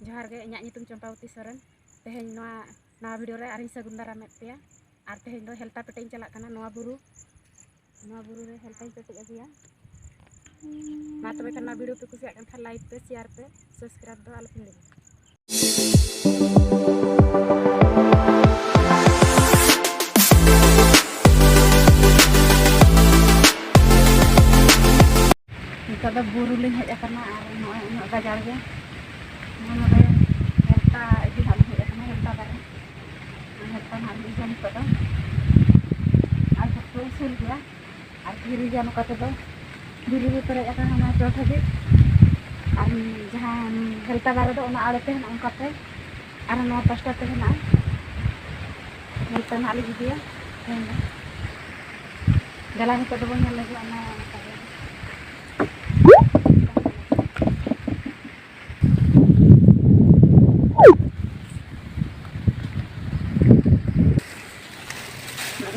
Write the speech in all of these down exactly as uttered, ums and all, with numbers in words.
ᱡᱚᱦᱟᱨ ᱜᱮ, ᱤᱧᱟᱹᱜ ᱧᱩᱛᱩᱢ ᱪᱚᱢᱯᱟᱵᱚᱛᱤ ᱥᱚᱨᱮᱱ᱾ ᱛᱮᱦᱮᱧ ᱱᱚᱣᱟ ᱱᱟᱣᱟ video ᱨᱮ ᱟᱨᱤᱧ ᱥᱟᱹᱜᱩᱱ ᱫᱟᱨᱟᱢᱮᱫ ᱯᱮᱭᱟ᱾ ᱟᱨ ᱛᱮᱦᱮᱧ ᱫᱚ ᱦᱮᱞᱛᱟ ᱯᱮᱴᱮᱡ ᱤᱧ ᱪᱟᱞᱟᱜ ᱠᱟᱱᱟ᱾ ᱱᱚᱣᱟ ᱵᱩᱨᱩ, ᱱᱚᱣᱟ ᱵᱩᱨᱩ ᱨᱮ ᱦᱮᱞᱛᱟᱧ ᱯᱮᱴᱮᱡ ᱟᱹᱜᱩᱭᱟ᱾ ᱢᱟ ᱛᱚᱵᱮ ᱠᱷᱟᱱ, ᱱᱚᱣᱟ video ᱯᱮ ᱠᱩᱥᱤᱭᱟᱜ ᱠᱟᱱ ᱠᱷᱟᱱ, like ᱯᱮ, share ᱯᱮ, subscribe ᱫᱚ ᱟᱞᱚᱯᱮ ᱦᱤᱲᱤᱧᱟ᱾ ᱱᱤᱛᱚᱜ ᱫᱚ ᱵᱩᱨᱩ ᱞᱤᱧ ᱦᱮᱡ ᱟᱠᱟᱱᱟ ᱟᱨ ᱱᱚᱜᱼᱚᱭ ᱩᱱᱟᱹᱜ ᱜᱟᱡᱟᱲ ᱜᱮ᱾ ᱱᱚᱜᱼᱚᱭ ᱱᱚᱰᱮ ᱦᱮᱞᱛᱟ ᱤᱫᱤ ᱦᱟᱸᱜ ᱞᱤᱧ ᱦᱮᱡ ᱟᱠᱟᱱᱟ, ᱦᱮᱞᱛᱟ ᱫᱟᱨᱮ᱾ ᱦᱮᱞᱛᱟ ᱦᱟᱸᱜ ᱞᱤᱧ ᱤᱫᱤᱭᱟ ᱱᱤᱛᱚᱜ ᱫᱚ᱾ ᱟᱨ ᱥᱚᱠᱛᱚ ᱩᱥᱩᱞ ᱜᱮᱭᱟ ᱟᱨ ᱫᱷᱤᱨᱤ ᱜᱮᱭᱟ ᱱᱚᱝᱠᱟ ᱛᱮᱫᱚ᱾ ᱫᱷᱤᱨᱤ ᱜᱮ ᱯᱮᱨᱮᱡ ᱟᱠᱟᱱᱟ ᱱᱚᱣᱟ ᱪᱚᱴ ᱦᱟᱹᱵᱤᱡ᱾ ᱟᱨ ᱡᱟᱦᱟᱸ ᱦᱮᱞᱛᱟ ᱫᱟᱨᱮ ᱫᱚ ᱚᱱᱟ ᱟᱲᱮ ᱛᱮ ᱦᱮᱱᱟᱜᱼᱟ, ᱚᱱᱠᱟ ᱛᱮ᱾ ᱟᱨ ᱱᱚᱣᱟ ᱯᱟᱥᱴᱟ ᱛᱮ ᱦᱮᱱᱟᱜᱼᱟ᱾ ᱦᱮᱞᱛᱟ ᱦᱟᱸᱜ ᱞᱤᱧ ᱤᱫᱤᱭᱟ ᱛᱮᱦᱮᱧ ᱫᱚ᱾ ᱫᱮᱞᱟ ᱱᱤᱛᱚᱜ ᱫᱚᱵᱚᱱ ᱧᱮᱞ ᱞᱮᱜᱮ ᱚᱱᱟ᱾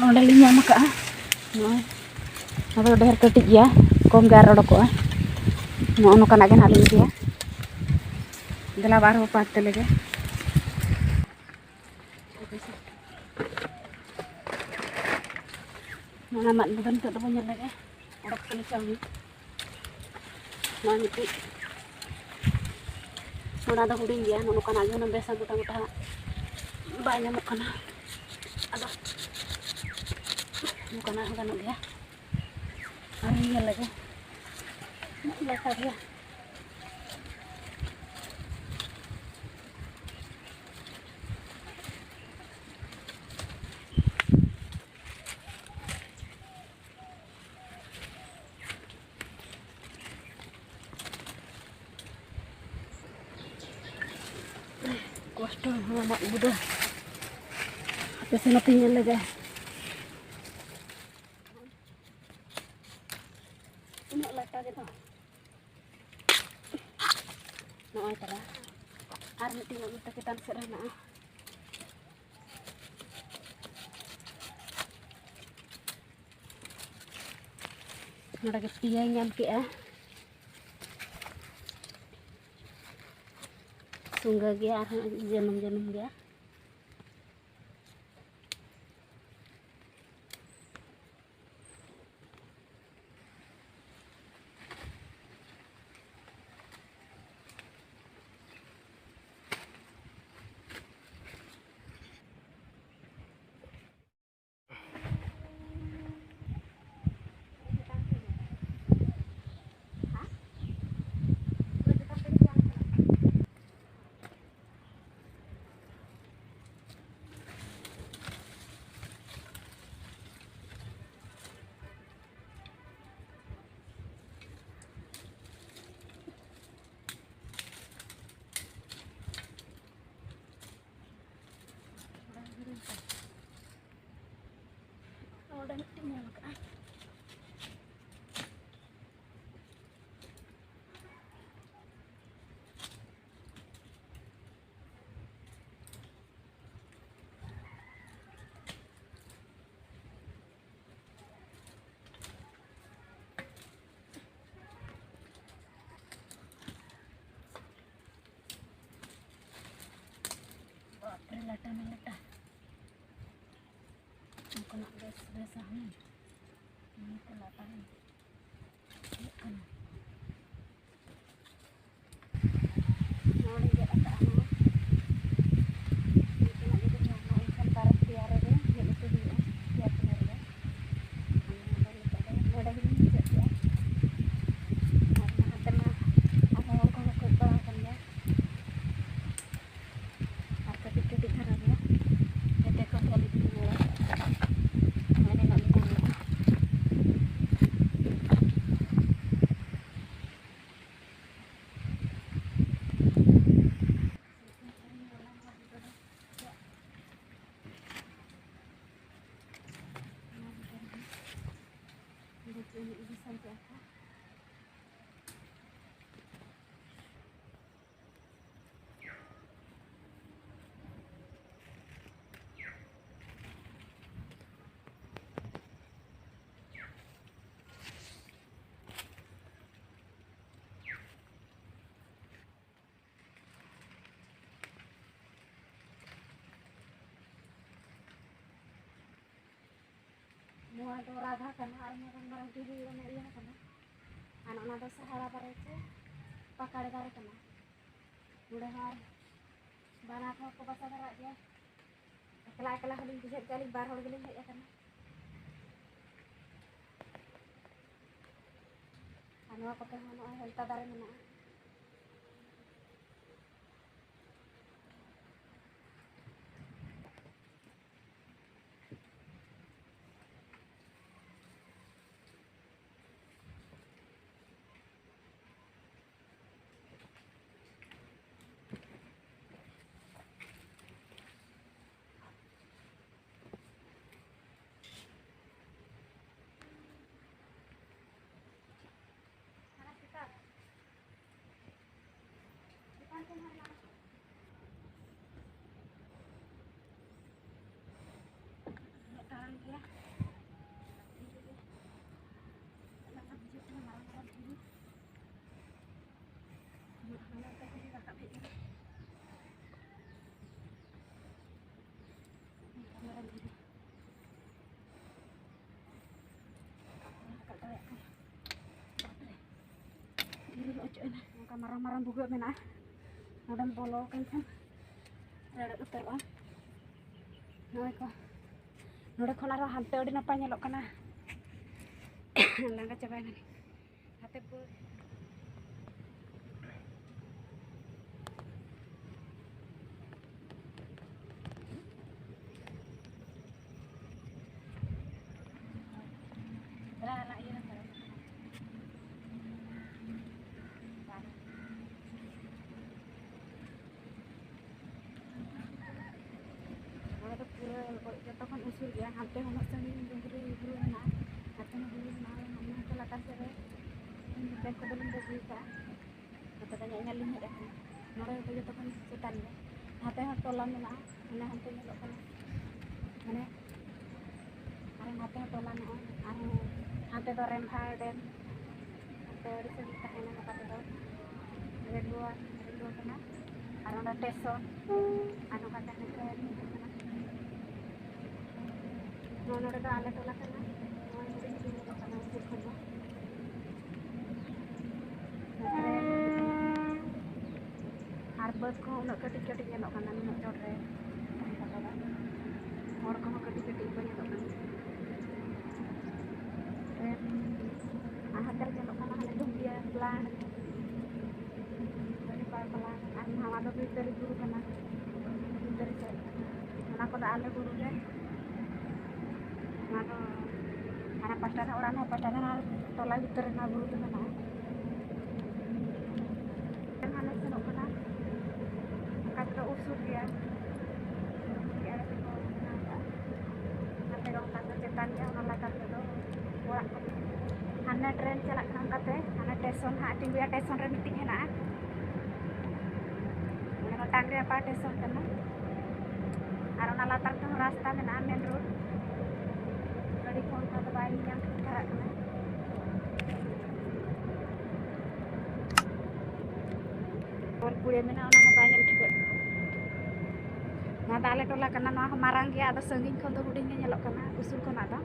ᱱᱚᱰᱮ ᱞᱤᱧ ᱧᱟᱢ ᱟᱠᱟᱫᱼᱟ᱾ ᱱᱚᱜᱼᱚᱭ, ᱱᱚᱣᱟ ᱫᱚ ᱰᱷᱮᱨ ᱠᱟᱹᱴᱤᱡ ᱜᱮᱭᱟ, ᱠᱚᱢ ᱜᱮ ᱟᱨ ᱚᱰᱚᱠᱚᱜᱼᱟ᱾ ᱱᱚᱜᱼᱚ ᱱᱚᱝᱠᱟᱱᱟᱜ ᱜᱮ ᱱᱟᱦᱟᱜ ᱞᱤᱧ ᱤᱫᱤᱭᱟ᱾ ᱫᱮᱞᱟ ᱵᱟᱨ ᱦᱚᱸ ᱯᱟᱸᱪ ᱛᱮ ᱞᱮᱜᱮ᱾ ᱚᱱᱟ ᱢᱟᱫ ᱵᱚᱫᱚᱞ ᱱᱤᱛᱚᱜ ᱫᱚᱵᱚᱱ ᱧᱮᱞ ᱞᱮᱜᱮ, ᱚᱰᱚᱠ ᱠᱟᱱᱟ ᱥᱮ ᱵᱟᱝ᱾ ᱱᱚᱣᱟ ᱢᱤᱫᱴᱤᱡ, ᱚᱱᱟ ᱫᱚ ᱦᱩᱰᱤᱧ ᱜᱮᱭᱟ, ᱱᱚᱜᱼᱚ ᱱᱚᱝᱠᱟᱱᱟᱜ ᱜᱮ ᱦᱩᱱᱟᱹᱝ ᱵᱮᱥᱟ ᱢᱚᱴᱟ ᱢᱚᱴᱟ ᱵᱟᱭ ᱧᱟᱢᱚᱜ ᱠᱟᱱᱟ᱾ ᱟᱫᱚ ᱱᱚᱝᱠᱟᱱᱟᱜ ᱦᱚᱸ ᱜᱟᱱᱚᱜ ᱜᱮᱭᱟ᱾ ᱟᱨ ᱧᱮᱞ ᱞᱮᱜᱮ, ᱞᱟᱴᱟ ᱜᱮᱭᱟ᱾ ᱠᱚᱥᱴᱚ ᱦᱚᱸ ᱢᱟᱜ ᱟᱹᱜᱩ ᱫᱚ᱾ ᱦᱟᱯᱮ ᱥᱮ ᱱᱚᱛᱮᱧ ᱧᱮᱞ ᱞᱮᱜᱮ᱾ ᱩᱱᱟᱹᱜ ᱞᱟᱴᱟ ᱜᱮᱫᱚ᱾ ᱱᱚᱜᱼᱚᱭ ᱛᱟᱨᱟ᱾ ᱟᱨ ᱢᱤᱫᱴᱤᱡ ᱱᱚᱜᱼᱚ ᱱᱚᱛᱮ ᱪᱮᱛᱟᱱ ᱥᱮᱫ ᱨᱮ ᱦᱮᱱᱟᱜᱼᱟ᱾ ᱱᱚᱰᱮ ᱜᱮ ᱯᱮᱭᱟᱧ ᱧᱟᱢ ᱠᱮᱜᱼᱟ᱾ ᱛᱩᱸᱜᱟᱹ ᱜᱮᱭᱟ, ᱟᱨᱦᱚᱸ ᱡᱟᱹᱱᱩᱢ ᱡᱟᱹᱱᱩᱢ ᱜᱮᱭᱟ᱾ ᱱᱚᱰᱮ ᱢᱤᱫᱴᱮᱱ ᱧᱟᱢ ᱠᱟᱜᱼᱟ᱾ ᱵᱟᱯᱨᱮ, ᱞᱟᱴᱟ ᱢᱟ ᱞᱟᱴᱟ᱾ ᱚᱱᱠᱟᱱᱟᱜ ᱵᱮᱥ ᱵᱮᱥ ᱦᱚᱸ ᱱᱤᱭᱟᱹ ᱠᱚ ᱞᱟᱴᱟ ᱦᱚᱸ ᱦᱩᱭᱩᱜ ᱠᱟᱱᱟ᱾ ᱱᱚᱣᱟ ᱞᱤᱧ ᱜᱮᱫ ᱟᱠᱟᱫᱼᱟ, ᱱᱚᱣᱟ ᱱᱤᱭᱟᱹ ᱠᱚ ᱞᱟᱴᱟ ᱫᱚ ᱧᱟᱢᱚᱜᱼᱟ, ᱮᱱᱠᱷᱟᱱ ᱯᱟᱨᱚᱢ ᱛᱮᱭᱟᱨ ᱨᱮ ᱢᱤᱫ ᱩᱛᱩ ᱦᱩᱭᱩᱜᱼᱟ, ᱯᱮᱭᱟ ᱪᱩᱞᱦᱟᱹ ᱨᱮ᱾ ᱟᱫᱚ ᱱᱚᱣᱟ ᱫᱚ ᱱᱤᱛᱚᱜ ᱫᱚ ᱱᱚᱰᱮ ᱜᱮᱞᱤᱧ ᱢᱩᱪᱟᱹᱫ ᱠᱮᱫᱼᱟ᱾ ᱟᱨ ᱞᱟᱦᱟ ᱛᱮᱢᱟ ᱟᱨᱦᱚᱸ ᱦᱚᱲ ᱠᱚᱦᱚᱸ ᱠᱚ ᱦᱮᱡ ᱵᱟᱲᱟ ᱟᱠᱟᱱ ᱜᱮᱭᱟ᱾ ᱟᱨ ᱠᱟᱹᱴᱤᱡ ᱠᱟᱹᱴᱤᱡ ᱫᱷᱟᱨᱟ ᱜᱮᱭᱟ, ᱡᱚᱛᱚ ᱠᱚ ᱧᱮᱞ ᱤᱫᱤ ᱧᱚᱜᱟ᱾ ᱧᱮᱞ ᱧᱚᱜ ᱞᱮᱠᱷᱟᱱ ᱜᱮ᱾ ᱫᱚ ᱨᱟᱫᱷᱟ ᱠᱟᱱᱟ ᱟᱨ ᱢᱟᱨᱟᱝ ᱢᱟᱨᱟᱝ ᱫᱷᱤᱨᱤ ᱚᱱᱮ ᱤᱭᱟᱹ ᱠᱟᱱᱟ᱾ ᱟᱨ ᱚᱱᱟ ᱫᱚ ᱥᱟᱦᱟᱲᱟ ᱫᱟᱨᱮ ᱪᱮ ᱯᱟᱠᱟᱲ ᱫᱟᱨᱮ ᱠᱟᱱᱟ᱾ ᱱᱚᱰᱮ ᱦᱚᱸ ᱟᱨ ᱵᱟᱱᱟ ᱠᱚᱦᱚᱸ ᱠᱚ ᱵᱟᱥᱟ ᱫᱷᱟᱨᱟᱜ ᱜᱮᱭᱟ᱾ ᱮᱠᱞᱟ ᱮᱠᱞᱟ ᱦᱚᱸᱞᱤᱧ ᱵᱩᱡᱷᱟᱹᱣᱮᱫ ᱜᱮᱭᱟ, ᱟᱹᱞᱤᱧ ᱵᱟᱨ ᱦᱚᱲ ᱜᱮᱞᱤᱧ ᱦᱮᱡ ᱟᱠᱟᱱᱟ᱾ ᱟᱨ ᱱᱚᱣᱟ ᱠᱚᱛᱮ ᱦᱚᱸ ᱱᱚᱜᱼᱚᱭ ᱦᱮᱞᱛᱟ ᱫᱟᱨᱮ ᱢᱮᱱᱟᱜᱼᱟ᱾ ᱩᱱᱟᱹᱜ ᱫᱟᱬᱟᱱ ᱜᱮᱭᱟ᱾ ᱞᱟᱸᱜᱟ ᱵᱩᱡᱷᱟᱹᱜ ᱠᱟᱱᱟ, ᱢᱟᱨᱟᱝ ᱢᱟᱨᱟᱝ ᱵᱩᱨᱩ᱾ ᱩᱱᱟᱹᱜ ᱦᱟᱱᱟ ᱛᱮ ᱨᱟᱠᱟᱵ ᱦᱮᱡ ᱮᱱᱟ᱾ ᱢᱟᱨᱟᱝ ᱢᱟᱨᱟᱝ ᱵᱩᱨᱩ᱾ ᱨᱟᱠᱟᱵ ᱫᱟᱲᱮᱭᱟᱜ ᱠᱟᱱᱟ᱾ ᱵᱟᱯᱨᱮ᱾ ᱫᱷᱤᱨᱤ ᱚᱪᱚᱜ ᱮᱱᱟ᱾ ᱱᱚᱝᱠᱟ ᱢᱟᱨᱟᱝ ᱢᱟᱨᱟᱝ ᱵᱷᱩᱜᱟᱹᱜ ᱢᱮᱱᱟᱜᱼᱟ᱾ ᱱᱚᱰᱮᱢ ᱵᱚᱞᱚ ᱟᱠᱟᱱ ᱠᱷᱟᱱ ᱨᱮᱲᱮᱫ ᱩᱛᱟᱹᱨᱚᱜᱼᱟ᱾ ᱱᱚᱜᱼᱚᱭ ᱠᱚ, ᱱᱚᱰᱮ ᱠᱷᱚᱱ ᱟᱨᱦᱚᱸ ᱦᱟᱱᱛᱮ ᱟᱹᱰᱤ ᱱᱟᱯᱟᱭ ᱧᱮᱞᱚᱜ ᱠᱟᱱᱟ᱾ ᱞᱟᱸᱜᱟ ᱪᱟᱵᱟᱭᱮᱱᱟᱞᱤᱧ᱾ ᱦᱟᱛᱮ ᱵᱟᱹᱫᱽ᱾ ᱱᱚᱣᱟ ᱫᱚ ᱯᱩᱨᱟᱹ ᱡᱚᱛᱚ ᱠᱷᱚᱱ ᱩᱥᱩᱞ ᱜᱮᱭᱟ᱾ ᱦᱟᱱᱛᱮ ᱦᱚᱸ ᱩᱱᱟᱹᱜ ᱥᱟᱺᱜᱤᱧ ᱰᱩᱝᱨᱤ ᱵᱩᱨᱩ ᱢᱮᱱᱟᱜᱼᱟ, ᱱᱟᱛᱮ ᱦᱚᱸ ᱵᱩᱨᱩ ᱢᱮᱱᱟᱜᱼᱟ, ᱦᱟᱱᱛᱮ ᱞᱟᱛᱟᱨ ᱥᱮᱫ ᱨᱮ ᱵᱮᱜᱽ ᱠᱚᱫᱚ ᱞᱤᱧ ᱵᱟᱹᱜᱤ ᱠᱟᱜᱼᱟ᱾ ᱱᱚᱛᱮ ᱫᱚ ᱧᱮᱧᱮᱞ ᱞᱤᱧ ᱦᱮᱡ ᱟᱠᱟᱱᱟ᱾ ᱱᱚᱰᱮ ᱫᱚ ᱡᱚᱛᱚ ᱠᱷᱚᱱ ᱪᱮᱛᱟᱱ ᱜᱮᱭᱟ᱾ ᱱᱟᱛᱮ ᱦᱚᱸ ᱴᱚᱞᱟ ᱢᱮᱱᱟᱜᱼᱟ, ᱚᱱᱟ ᱦᱟᱱᱛᱮ ᱧᱮᱞᱚᱜ ᱠᱟᱱᱟ, ᱢᱟᱱᱮ ᱟᱨ ᱱᱟᱛᱮ ᱦᱚᱸ ᱴᱚᱞᱟ ᱢᱮᱱᱟᱜᱼᱟ᱾ ᱟᱨ ᱦᱟᱱᱛᱮ ᱫᱚ ᱨᱮᱢᱵᱷᱟ ᱰᱮᱢ, ᱦᱟᱱᱛᱮ ᱟᱹᱰᱤ ᱥᱟᱺᱜᱤᱧ ᱛᱟᱦᱮᱱᱟ ᱱᱚᱝᱠᱟ ᱛᱮᱫᱚ ᱨᱮᱞᱣᱟ, ᱨᱮᱞᱣᱟ ᱠᱟᱱᱟ᱾ ᱟᱨ ᱚᱸᱰᱮ ᱥᱴᱮᱥᱚᱱ, ᱟᱨ ᱱᱚᱝᱠᱟ ᱛᱮ ᱦᱟᱱᱛᱮ ᱠᱟᱱᱟ᱾ ᱱᱚᱣᱟ ᱱᱚᱰᱮ ᱫᱚ ᱟᱞᱮ ᱴᱚᱞᱟ ᱠᱟᱱᱟ᱾ ᱠᱚᱦᱚᱸ ᱩᱱᱟᱹᱜ ᱠᱟᱹᱴᱤᱡ ᱠᱟᱹᱴᱤᱡ ᱧᱮᱞᱚᱜ ᱠᱟᱱᱟ, ᱱᱩᱱᱟᱹᱜ ᱪᱚᱴ ᱨᱮ᱾ ᱦᱚᱲ ᱠᱚᱦᱚᱸ ᱠᱟᱹᱴᱤᱡ ᱠᱟᱹᱴᱤᱡ ᱠᱚ ᱧᱮᱞᱚᱜ ᱠᱟᱱᱟ᱾ ᱴᱨᱮᱱ ᱟᱨ ᱦᱟᱱᱛᱮ ᱧᱮᱞᱚᱜ ᱠᱟᱱᱟ ᱦᱟᱱᱮ ᱰᱷᱩᱢᱵᱤᱭᱟ ᱯᱞᱟᱱᱴ, ᱰᱷᱩᱢᱵᱤᱭᱟ ᱯᱞᱟᱱᱴ᱾ ᱟᱨ ᱱᱚᱣᱟ ᱫᱚ ᱵᱷᱤᱛᱟᱹᱨᱤ ᱵᱩᱨᱩ ᱠᱟᱱᱟ, ᱵᱷᱤᱛᱟᱹᱨᱤ ᱥᱮᱫ᱾ ᱚᱱᱟ ᱠᱚᱫᱚ ᱟᱞᱮ ᱵᱩᱨᱩ ᱜᱮ᱾ ᱱᱚᱣᱟ ᱫᱚ ᱦᱟᱱᱟ ᱯᱟᱥᱴᱟ ᱨᱮ ᱚᱲᱟᱜ, ᱱᱚᱣᱟ ᱯᱟᱥᱴᱟ ᱨᱮ ᱦᱟᱱᱟ ᱴᱚᱞᱟ ᱵᱷᱤᱛᱟᱹᱨ ᱨᱮ ᱱᱚᱣᱟ ᱵᱩᱨᱩ ᱫᱚ ᱢᱮᱱᱟᱜᱼᱟ᱾ ᱦᱟᱱᱮ ᱥᱮᱱᱚᱜ ᱠᱟᱱᱟ, ᱚᱱᱠᱟ ᱛᱮᱫᱚ ᱩᱥᱩᱞ ᱜᱮᱭᱟ᱾ ᱟᱞᱮ ᱥᱮᱫ ᱠᱚ ᱵᱮᱱᱟᱣ ᱠᱟᱜᱼᱟ᱾ ᱱᱟᱛᱮ ᱫᱚ ᱚᱱᱠᱟ ᱛᱮ ᱪᱮᱛᱟᱱ ᱜᱮᱭᱟ, ᱚᱱᱟ ᱞᱟᱛᱟᱨ ᱛᱮᱫᱚ ᱚᱲᱟᱜ ᱠᱚ᱾ ᱦᱟᱱᱮ ᱴᱨᱮᱱ ᱪᱟᱞᱟᱜ ᱠᱟᱱᱟ, ᱚᱱᱠᱟᱛᱮ ᱦᱟᱱᱮ ᱴᱮᱥᱚᱱ ᱦᱟᱸᱜ ᱛᱤᱸᱜᱩᱭᱟ, ᱴᱮᱥᱚᱱ ᱨᱮ ᱢᱤᱫᱴᱤᱡ ᱦᱮᱱᱟᱜᱼᱟ᱾ ᱚᱸᱰᱮ ᱫᱚ ᱴᱟᱝᱜᱨᱤᱭᱟᱯᱟᱲ ᱴᱮᱥᱚᱱ ᱠᱟᱱᱟ᱾ ᱟᱨ ᱚᱱᱟ ᱞᱟᱛᱟᱨ ᱛᱮᱦᱚᱸ ᱨᱟᱥᱛᱟ ᱢᱮᱱᱟᱜᱼᱟ, ᱢᱮᱱ ᱨᱳᱰ᱾ ᱜᱟᱹᱰᱤ ᱠᱚ ᱚᱱᱠᱟ ᱫᱚ ᱵᱟᱭ ᱧᱮᱧᱟᱢ ᱴᱷᱤᱠ ᱫᱷᱟᱨᱟᱜ ᱠᱟᱱᱟ᱾ ᱵᱳᱞᱯᱩᱨᱮ ᱢᱮᱱᱟᱜᱼᱟ, ᱚᱱᱟ ᱦᱚᱸ ᱵᱟᱭ ᱧᱮᱞ ᱴᱷᱤᱠᱟᱹᱜ ᱠᱟᱱᱟ᱾ ᱱᱚᱣᱟ ᱫᱚ ᱟᱞᱮ ᱴᱚᱞᱟ ᱠᱟᱱᱟ, ᱱᱚᱣᱟ ᱦᱚᱸ ᱢᱟᱨᱟᱝ ᱜᱮᱭᱟ, ᱟᱫᱚ ᱥᱟᱺᱜᱤᱧ ᱠᱷᱚᱱ ᱫᱚ ᱦᱩᱰᱤᱧ ᱜᱮ ᱧᱮᱞᱚᱜ ᱠᱟᱱᱟ, ᱩᱥᱩᱞ ᱠᱷᱚᱱᱟᱜ ᱫᱚ᱾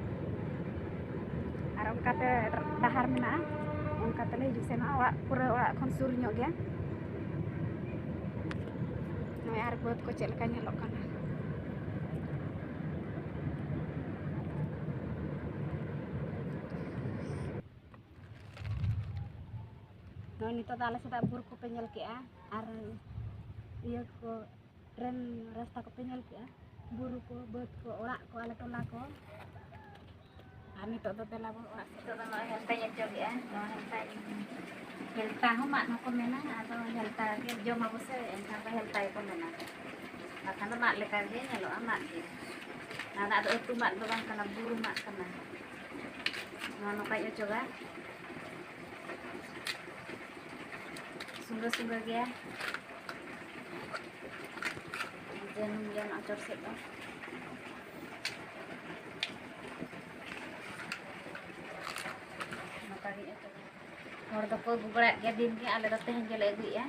ᱟᱨ ᱚᱱᱠᱟᱛᱮ ᱰᱟᱦᱟᱨ ᱢᱮᱱᱟᱜᱼᱟ, ᱚᱱᱠᱟ ᱛᱮᱞᱮ ᱦᱤᱡᱩᱜ ᱥᱮᱱᱚᱜᱼᱟ᱾ ᱚᱲᱟᱜ ᱯᱩᱨᱟᱹ ᱚᱲᱟᱜ ᱠᱷᱚᱱ ᱥᱩᱨ ᱧᱚᱜ ᱜᱮᱭᱟ᱾ ᱱᱚᱜᱼᱚᱭ ᱟᱨ ᱵᱟᱹᱫᱽ ᱠᱚ ᱪᱮᱫ ᱞᱮᱠᱟ ᱧᱮᱞᱚᱜ ᱠᱟᱱᱟ᱾ ᱱᱚᱜᱼᱚᱭ ᱱᱤᱛᱚᱜ ᱫᱚ ᱟᱞᱮ ᱥᱮᱫᱟᱜ ᱵᱩᱨᱩ ᱠᱚᱯᱮ ᱧᱮᱞ ᱠᱮᱜᱼᱟ, ᱟᱨ ᱤᱭᱟᱹ ᱠᱚ, ᱴᱨᱮᱱ ᱨᱟᱥᱛᱟ ᱠᱚᱯᱮ ᱧᱮᱞ ᱠᱮᱜᱼᱟ, ᱵᱩᱨᱩ ᱠᱚ, ᱵᱟᱹᱫᱽ ᱠᱚ, ᱚᱲᱟᱜ ᱠᱚ, ᱟᱞᱮ ᱴᱚᱞᱟ ᱠᱚ᱾ ᱟᱨ ᱱᱤᱛᱚᱜ ᱫᱚ ᱫᱮᱞᱟ ᱵᱚᱱ ᱚᱲᱟᱜ ᱥᱮᱫ᱾ ᱱᱤᱛᱚᱜ ᱫᱚ ᱱᱚᱜᱼᱚᱭ ᱦᱮᱞᱛᱟᱧ ᱚᱪᱚᱜᱮᱜᱼᱟ᱾ ᱱᱚᱣᱟ ᱦᱮᱞᱛᱟᱧ, ᱦᱮᱞᱛᱟ ᱦᱚᱸ ᱢᱟᱫ ᱦᱚᱸᱠᱚ ᱢᱮᱱᱟ, ᱟᱫᱚ ᱦᱮᱞᱛᱟ ᱜᱮ ᱡᱚᱢ ᱟᱵᱚ ᱥᱮ, ᱮᱱᱠᱷᱟᱱ ᱫᱚ ᱦᱮᱞᱛᱟ ᱜᱮᱠᱚ ᱢᱮᱱᱟ᱾ ᱵᱟᱠᱷᱟᱱ ᱫᱚ ᱢᱟᱫ ᱞᱮᱠᱟ ᱜᱮ ᱧᱮᱞᱚᱜᱼᱟ, ᱢᱟᱫ ᱜᱮ᱾ ᱱᱚᱣᱟ ᱫᱚ ᱟᱫᱚ ᱟᱹᱛᱩ ᱢᱟᱫ ᱫᱚ ᱵᱟᱝ ᱠᱟᱱᱟ, ᱵᱩᱨᱩ ᱢᱟᱫ ᱠᱟᱱᱟ᱾ ᱱᱚᱣᱟ ᱱᱚᱝᱠᱟᱧ ᱚᱪᱚᱜᱟ᱾ ᱥᱩᱸᱫᱟᱹ ᱥᱩᱸᱫᱟᱹ ᱜᱮᱭᱟ᱾ ᱡᱟᱹᱱᱩᱢ ᱜᱮᱭᱟ ᱚᱱᱟ ᱪᱚᱴ ᱥᱮᱫ ᱫᱚ᱾ ᱱᱚᱝᱠᱟ ᱜᱤᱧ ᱟᱹᱜᱩ᱾ ᱦᱚᱲ ᱫᱚᱠᱚ ᱟᱹᱜᱩ ᱵᱟᱲᱟᱜ ᱜᱮᱭᱟ ᱫᱤᱱ ᱜᱮ, ᱟᱞᱮ ᱫᱚ ᱛᱮᱦᱮᱧ ᱜᱮᱞᱮ ᱟᱹᱜᱩᱭᱮᱫᱼᱟ᱾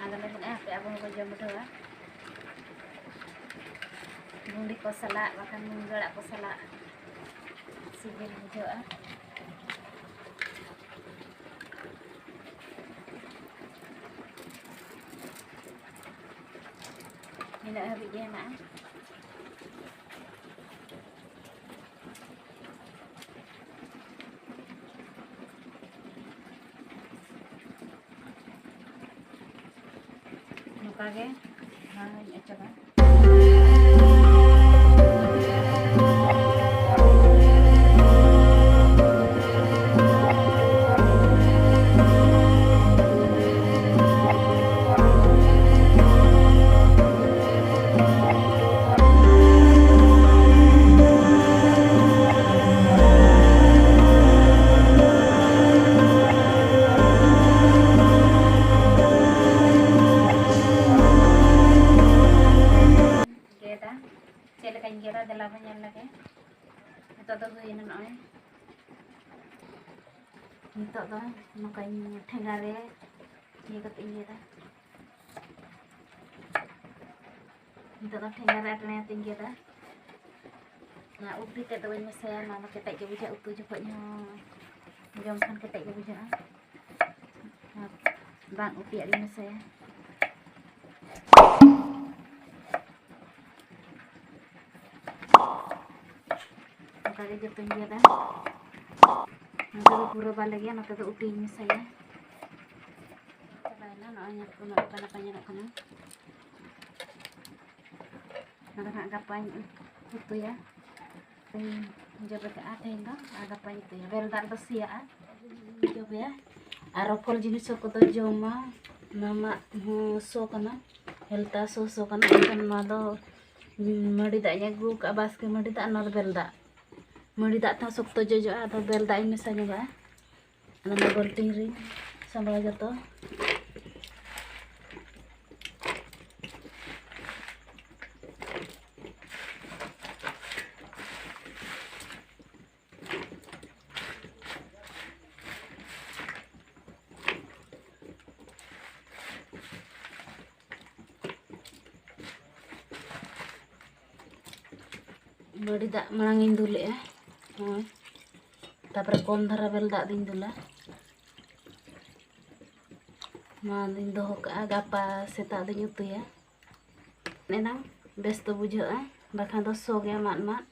ᱟᱫᱚᱞᱮ ᱢᱮᱱᱮᱫᱼᱟ ᱦᱟᱯᱮ ᱟᱵᱚ ᱦᱚᱸᱵᱚ ᱡᱚᱢ ᱵᱤᱰᱟᱹᱣᱟ᱾ ᱵᱷᱩᱸᱰᱤ ᱠᱚ ᱥᱟᱞᱟᱜ, ᱵᱟᱠᱷᱟᱱ ᱢᱩᱱᱜᱟᱹ ᱟᱲᱟᱜ ᱠᱚ ᱥᱟᱞᱟᱜ ᱥᱤᱵᱤᱞ ᱵᱩᱡᱷᱟᱹᱜᱼᱟ᱾ ᱤᱱᱟᱹᱜ ᱦᱟᱹᱵᱤᱡ ᱜᱮ ᱦᱮᱱᱟᱜᱼᱟ᱾ ᱱᱚᱝᱠᱟ ᱜᱮ ᱱᱚᱣᱟ ᱦᱚᱸᱧ ᱚᱪᱚᱜᱟ᱾ ᱜᱮᱫᱟ᱾ ᱪᱮᱫ ᱞᱮᱠᱟᱧ ᱜᱮᱫᱟ, ᱫᱮᱞᱟ ᱵᱚᱱ ᱧᱮᱞ ᱞᱮᱜᱮ᱾ ᱱᱤᱛᱚᱜ ᱫᱚ ᱦᱩᱭᱮᱱᱟ ᱱᱚᱜᱼᱚᱭ᱾ ᱱᱤᱛᱚᱜ ᱫᱚ ᱱᱚᱝᱠᱟᱧ ᱴᱷᱮᱸᱜᱟ ᱨᱮ ᱤᱭᱟᱹ ᱠᱟᱛᱮ ᱤᱧ ᱜᱮᱫᱟ᱾ ᱱᱤᱛᱚᱜ ᱫᱚ ᱴᱷᱮᱸᱜᱟ ᱨᱮ ᱟᱴᱮᱬᱮ ᱟᱛᱮᱧ ᱜᱮᱫᱟ᱾ ᱚᱱᱟ ᱩᱯᱤ ᱛᱮᱫ ᱫᱚ ᱵᱟᱹᱧ ᱢᱮᱥᱟᱭᱟ, ᱚᱱᱟ ᱫᱚ ᱠᱮᱴᱮᱡ ᱜᱮ ᱵᱩᱡᱷᱟᱹᱜᱼᱟ, ᱩᱛᱩ ᱡᱚᱠᱷᱚᱡ ᱦᱚᱸ ᱡᱚᱢ ᱠᱷᱟᱱ ᱠᱮᱴᱮᱡ ᱜᱮ ᱵᱩᱡᱷᱟᱹᱜᱼᱟ᱾ ᱟᱨ ᱵᱟᱝ ᱩᱯᱤᱭᱟᱜ ᱜᱤᱧ ᱢᱮᱥᱟᱭᱟ᱾ ᱚᱱᱠᱟ ᱜᱮ ᱡᱚᱛᱚᱧ ᱜᱮᱫᱟ᱾ ᱱᱚᱛᱮ ᱫᱚ ᱯᱩᱨᱟᱹ ᱵᱟᱞᱮ ᱜᱮᱭᱟ, ᱱᱚᱛᱮ ᱫᱚ ᱩᱛᱩᱧ ᱢᱮᱥᱟᱭᱟ᱾ ᱪᱟᱵᱟᱭᱮᱱᱟ, ᱱᱚᱜᱼᱚᱭ ᱧᱮᱞ ᱯᱮ, ᱩᱱᱟᱹᱜ ᱞᱮᱠᱟ ᱱᱟᱯᱟᱭ ᱧᱮᱞᱚᱜ ᱠᱟᱱᱟ᱾ ᱚᱱᱟ ᱫᱚ ᱦᱟᱸᱜ ᱜᱟᱯᱟᱧ ᱩᱛᱩᱭᱟ᱾ ᱤᱧ ᱡᱚᱵᱮ ᱠᱟᱜᱼᱟ ᱛᱮᱦᱮᱧ ᱫᱚ, ᱟᱨ ᱜᱟᱯᱟᱧ ᱩᱛᱩᱭᱟ᱾ ᱵᱮᱨᱮᱞ ᱫᱟᱜ ᱨᱮᱫᱚ ᱥᱮᱭᱟᱜᱼᱟ᱾ ᱡᱚᱵᱮᱭᱟ᱾ ᱟᱨ ᱨᱚᱯᱷᱚᱞ ᱡᱤᱱᱤᱥ ᱦᱚᱸ ᱠᱚᱫᱚ ᱡᱚᱢᱟ, ᱚᱱᱟ ᱢᱟᱜ ᱦᱚᱸ ᱥᱚ ᱠᱟᱱᱟ, ᱦᱮᱞᱛᱟ ᱥᱚ ᱥᱚ ᱠᱟᱱᱟ᱾ ᱮᱱᱠᱷᱟᱱ ᱱᱚᱣᱟ ᱫᱚ ᱢᱟᱹᱰᱤ ᱫᱟᱜ ᱤᱧ ᱟᱹᱜᱩ ᱠᱟᱜᱼᱟ, ᱵᱟᱥᱠᱮ ᱢᱟᱹᱰᱤ ᱫᱟᱜ, ᱱᱚᱣᱟ ᱫᱚ ᱵᱮᱨᱮᱞ ᱫᱟᱜ᱾ ᱢᱟᱹᱰᱤ ᱫᱟᱜ ᱛᱮᱦᱚᱸ ᱥᱚᱠᱛᱚ ᱡᱚᱡᱚᱜᱼᱟ, ᱟᱫᱚ ᱵᱮᱨᱮᱞ ᱫᱟᱜ ᱤᱧ ᱢᱮᱥᱟ ᱧᱚᱜᱟᱜᱼᱟ᱾ ᱟᱫᱚ ᱚᱱᱟ ᱵᱟᱹᱞᱴᱤᱱ ᱨᱤᱧ ᱥᱟᱢᱵᱟᱣᱟ ᱡᱚᱛᱚ᱾ ᱢᱟᱹᱰᱤ ᱫᱟᱜ ᱢᱟᱲᱟᱝ ᱤᱧ ᱫᱩᱞᱮᱜᱼᱟ᱾ ᱦᱳᱭ, ᱛᱟᱨᱯᱚᱨᱮ ᱠᱚᱢ ᱫᱷᱟᱨᱟ ᱵᱮᱞ ᱫᱟᱜ ᱫᱩᱧ ᱫᱩᱞᱟ᱾ ᱱᱚᱣᱟ ᱫᱩᱧ ᱫᱚᱦᱚ ᱠᱟᱜᱼᱟ, ᱜᱟᱯᱟ ᱥᱮᱛᱟᱜ ᱫᱩᱧ ᱩᱛᱩᱭᱟ᱾ ᱮᱱᱟᱝ ᱵᱮᱥ ᱫᱚ ᱵᱩᱡᱷᱟᱹᱜᱼᱟ, ᱵᱟᱠᱷᱟᱱ ᱫᱚ ᱥᱚ ᱜᱮᱭᱟ ᱢᱟᱫ ᱢᱟᱫ᱾